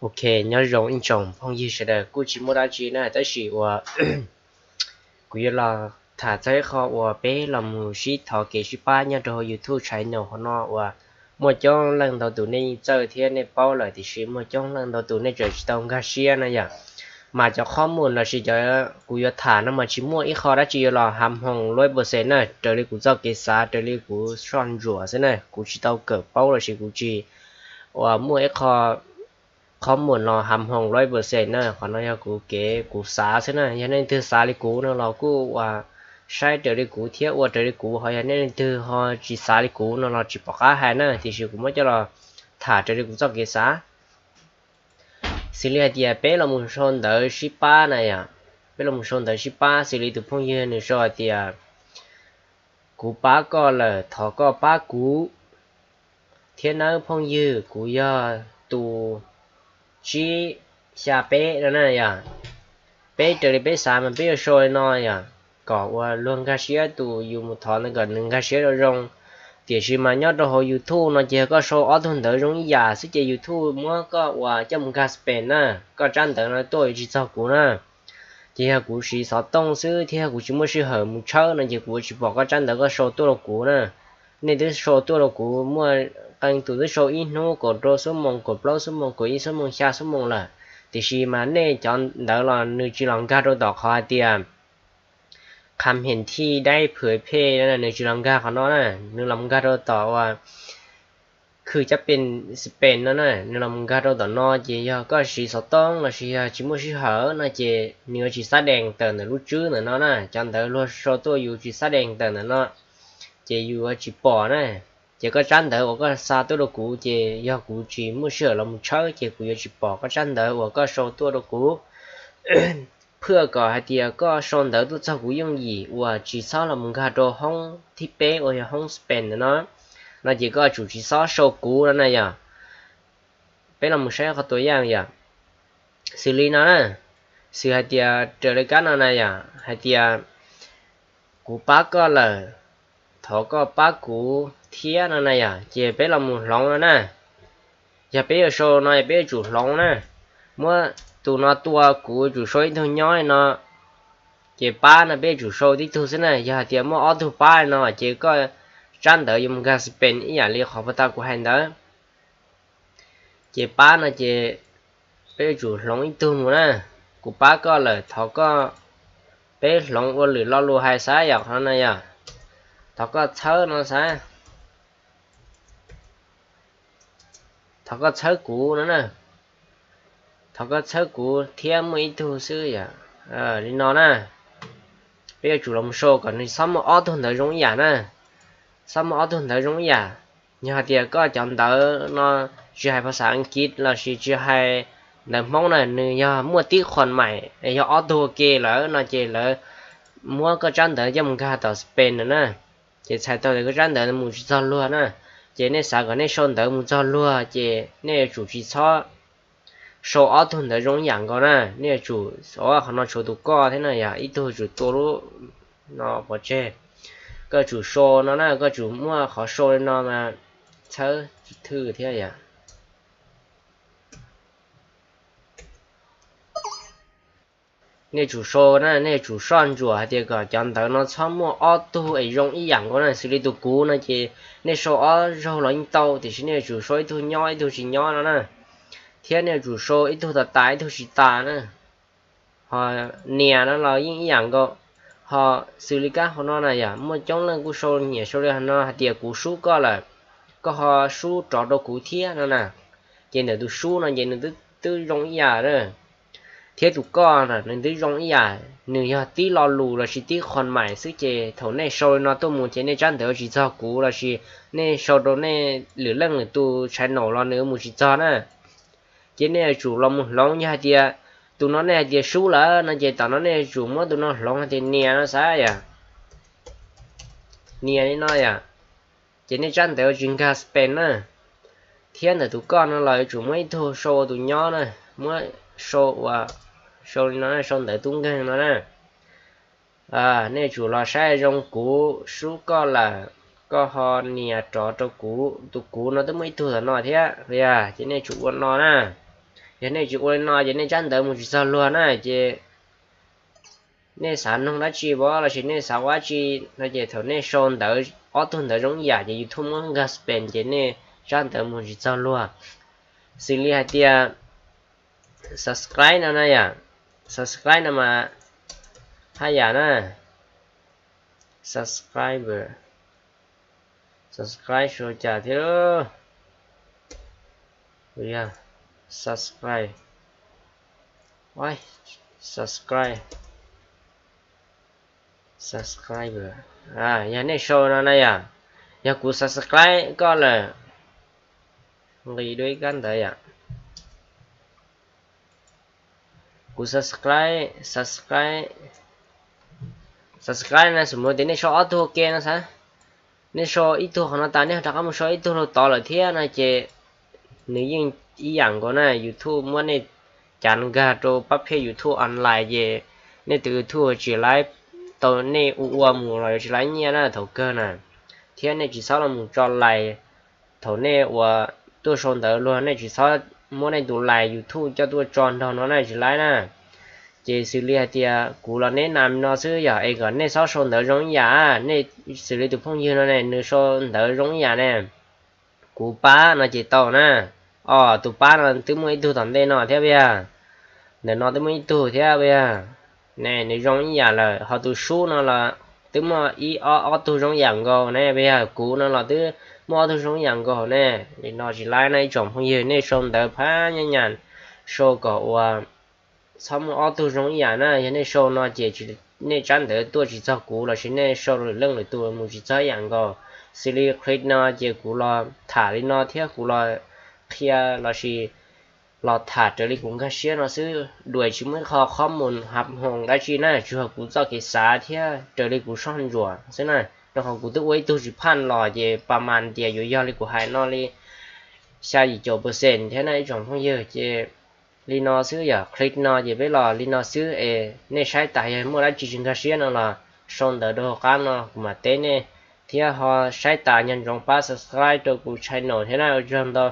Ok, nyob zoo ib tsoom phooj ywg sawv daws, kuj tsis muaj dab tsi na, tab sis uas kuv yuav los tham txog ib qho uas peb los mus sib thov kev sib pab nyob rau hauv YouTube channel qhov no uas muaj coob leej ntau tus nej yeej txawj thiab nej paub lawm, tiam sis muaj coob leej ntau tus nej tseem tsis tau nkag siab na yom. Mas cov qhob mus lossis cov kuv yuav tham no mas tsis muaj ib qho dab tsi yuav los ham hoo luab pes xees na, raws li kuv txoj kev xav, raws li kuv soj ntsuam xwb na, kuv tsis tau kawm paub lossis kuv tsis uas muaj ib qho qhob mus los ham hoo luab pes xees na, qhov no yog kuv kev kuv xav xwb na. Yog nej leej twg xav li kuv no los kuj uas saib raws li kuv thiab ua raws li kuv, ho yog nej leej twg ho tsis xav li kuv no los tsis pom qab hais na, tiam sis kuv muab coj los tham raws li kuv txoj kev xav. Xws li hais tias peb los mus sau ntawv sib pab na yom, peb los mus sau ntawv sib pab, xws li tus phooj ywg nws sau hais tias kuv pab koj lawm, thov koj pab kuv thiab nawb phooj ywg, kuv yog tus tsib xya peb no na yom. Peb raws li peb xav mas peb yuav sau li no yom, kom uas luag nkag siab, tus yus mus thov ntawd kom nws nkag siab zoo zoo. Tiam sis mas nyob rau hauv YouTube no ces yog koj sau ob tug ntawv zoo ib yam xwb ces YouTube muab koj uas coj mus nkag spam na, koj tsab ntawv no tuaj yuav tsis txog kuv na. Ces yog kuv siv xov tooj xwb thiab kuv tsis muaj sij hawm mus tshawb no ces kuv yuav tsis pom koj tsab ntawv koj sau tuaj rau kuv na. Nej twb sau tuaj rau kuv muaj qee tus twb sau ib hnub kaum rau xuab moos, kaum plaub xuab moos, kaum ib xuab moos, xya xuab moos lawm, tiam sis mas nej cov ntawv los nws tsis los nkag rau tom qhov hais tias qham hem thij daib phwm phe, nws tsis los nkag qhov no na, nws los nkag rau tom uas khwj cab pes spam no na, nws los nkag rau tom no. Ces yog koj siv xov tooj lossis yog tsis muaj sij hawm no ces nws yuav tsis xab dees tawm ntawm lub tswb ntawm no na, cov ntawv luag sau tuaj yus tsis xab dees tawm ntawm no ces yus yuav tsis pom na. Ces koj tsab ntawv uas koj xa tuaj rau kuv ces yog kuv tsis muaj sij hawm los mus tshawb ces kuv yuav tsis pom koj tsab ntawv uas koj sau tuaj rau kuv. Phwj kom hais tias koj sau ntawv tuaj txog kuv yooj yim uas tsis txhob los mus nkag rau hoob thib peb uas yog hoob spam ntawm no, no ces koj tsum tsis txhob sau kuv no na yom. Peb los mus saib qhov tua yaj yom. Xws li no na, xws hais tias raws li kab no na yom, hais tias kuv pab koj lawm, thov koj pab kuv thiab no na yom, ces peb los mus hloov no na. Yog peb yuav sau no yog peb yuav tsum hloov na. Muab tus no tua, kuv tsum sau ib tug nyob li no, ces pab no peb yuav tsum sau tib tug xwb na. Yog hais tias muaj ob tug pab li no ces koj tsab ntawv yuav mus nkag spam ib yam li qhov puag ta kuv hais ntawd. Ces pab no ces peb yuav tsum hloov ib tug mus na. Kuv pab koj lawm, thov koj, peb hloov ua lwm lo lus hais xav yom, qhov no yom, thov koj txhawb no xav, thov koj txhawb kuv no na, thov koj txhawb kuv thiab muaj ib tug xwb yom, li no na. Peb yuav tsum los sau kom nws txhob muaj ob tug ntawv zoo ib yam na, txhob muaj ob tug ntawv zoo ib yam. Yog hais tias koj cov ntawv no tsis hais phas xas Askiv lossis tsis hais ntawv Hmoob na, nws yog muaj tib qhuas mais yog ob tug ua ke lawm no ces lawv muab koj tsab ntawv coj mus nkag tom spam na, ces txhais tau tias koj tsab ntawv mus tsis txog luag na. Ces nej xav kom nej sau ntawv mus txog luag ces nej yuav tsum tsis txhob sau ob tug ntawv zoo ib yam nkaus na. Nej yuav tsum, qhov no tshuav tus koj thiab na, yog ib tug tsum tua lub no pov tseg. Koj tsum sau no na, koj tsum muaj qhov sau li no mas txhawb tsis thwj thiab yom. Nej tsum sau na, nej tsum soj ntsuam hais tias kom cov ntawv no txhob muaj ob tug es zoo ib yam nkaus na. Xws li tus kuv no ces nej sau ob zaug los yeej tau, tiam sis nej yuav tsum sau ib tug nyob ib tug tsis nyob no na. Thiab nej yuav tsum sau ib tug tas tas ib tug tsis tas na. Ho nias no los yeej ib yam nkaus. Ho xws li kab hauv no na yom, muaj coob leej kuj sau nyiam sau li no hais tias kuv sub koj lawm, koj ho sub rov rau kuv thiab no na. Ces ntawm tus sub no ces nws twb zoo ib yam na. Thiab tus koj na nws twb zoo ib yam, nws yog tib lo lus lossis tib qhuas mais xwb, ces thaum nej sau li no tuaj mus ces nej tsab ntawv tsis txog kuv lossis nej sau rau nej lwm leej lwm tus channel los nws mus tsis txog na. Ces nej yuav tsum los mus hloov, yog hais tias tus no nej hais tias sub lawm no ces tom no nej yuav tsum muab tus no hloov hais tias nias no xav yom, nias li no yom. Ces nej tsab ntawv tsis nkag spam na. Thiab ntawm tus koj no los yuav tsum muab ib tug sau ua tus nyob na, muab sau ua, sau li no, sau ntawv tub nkeeg no na. Nej yuav tsum los saib zoo, kuv sub koj lawm, koj ho nias rov rau kuv. Tus kuv no twb muaj ib tug tom no thiab, ces nej yuav tsum ua no na. Yog nej tsis ua li no ces nej tsab ntawv mus tsis txog luag na, ces nej xav noog dab tsi pov lossis nej xav ua dab tsi no ces thaum nej sau ntawv ob tug ntawv zoo ib yam ces YouTube muab nkag spam ces nej tsab ntawv mus tsis txog luag. Xws li hais tias subscribe no na yom, subscribe no mas haj yam na, subscriber, subscribe sau cas thiab, yog subscribe, subscribe, subscriber, yog nej sau no na yom, yog kuv subscribe koj lawm, nqis dua ib kab ntawd yom, kuv subscribe, subscribe, subscribe na, xum mus tias nej sau ob tug ua ke no xav, nej sau ib tug qhov no tas nej rov qab mus sau ib tug rau tod lawm thiab no ces nws yeej ib yam nkaus na. YouTube muab nej cav nkag rau pab pheej YouTube online ces nej tus YouTube tsis laib tau, nej ua ua mus los yuav tsis laib nyiaj na thaum kawg na. Thiab nej tsis txhob los mus tso lais, thaum nej uas tuaj sau ntawv luag nej tsis txhob muab nej tus lais YouTube coj tuaj tso nrog no na tsis laib na. Ces xws li hais tias kuv los neb nam no xwb yog es kom nej txhob sau ntawv zoo ib yam, nej xws li tus phooj ywg no ne nws sau ntawv zoo ib yam ne, kuv pab no ces tau na. Os, tus pab no twb muaj ib tug tom ntej no thiab puas yog? Ntawm no twb muaj ib tug thiab puas yog? Ne nws zoo ib yam lawm, ho tus sub no los twb muaj ib ob ob tug zoo ib yam nkaus ne puas yog? Kuv no los twb muaj ob tug zoo ib yam nkaus ne. Li no tsis laib na ib tsoom phooj ywg, nej sau ntawv phab nyab nyas sau kom uas txhob muaj ob tug zoo ib yam na. Yog nej sau no ces nej tsab ntawv tuaj tsis txog kuv lossis nej sau lwm leej lwm tus mus tsis txog ib yam nkaus. Xws li clip no ces kuv los tham li no thiab kuv los qhia lossis los tham raws li kuv nkag siab no xwb, duas tsis muaj ib qho qhob mus hab hoos dab tsi na, tsuas yog kuv txoj kev xav thiab raws li kuv soj ntsuam xwb na. Rau qhov kuv twb ua ib tug tsis phaj los ces pa mas tias yuav yog li kuv hais no li xya yim caum percent thiab na ib tsoom phooj ywg. Ces li no xwb yog clip no ces peb los li no xwb es nej saib tas yog muaj dab tsi tsis nkag siab no los sau ntawv rau hauv qab no kuv mam teb nej, thiab ho saib tas nco ntsoov pab subscribe rau kuv channel thiab na, ua tsaug ntau.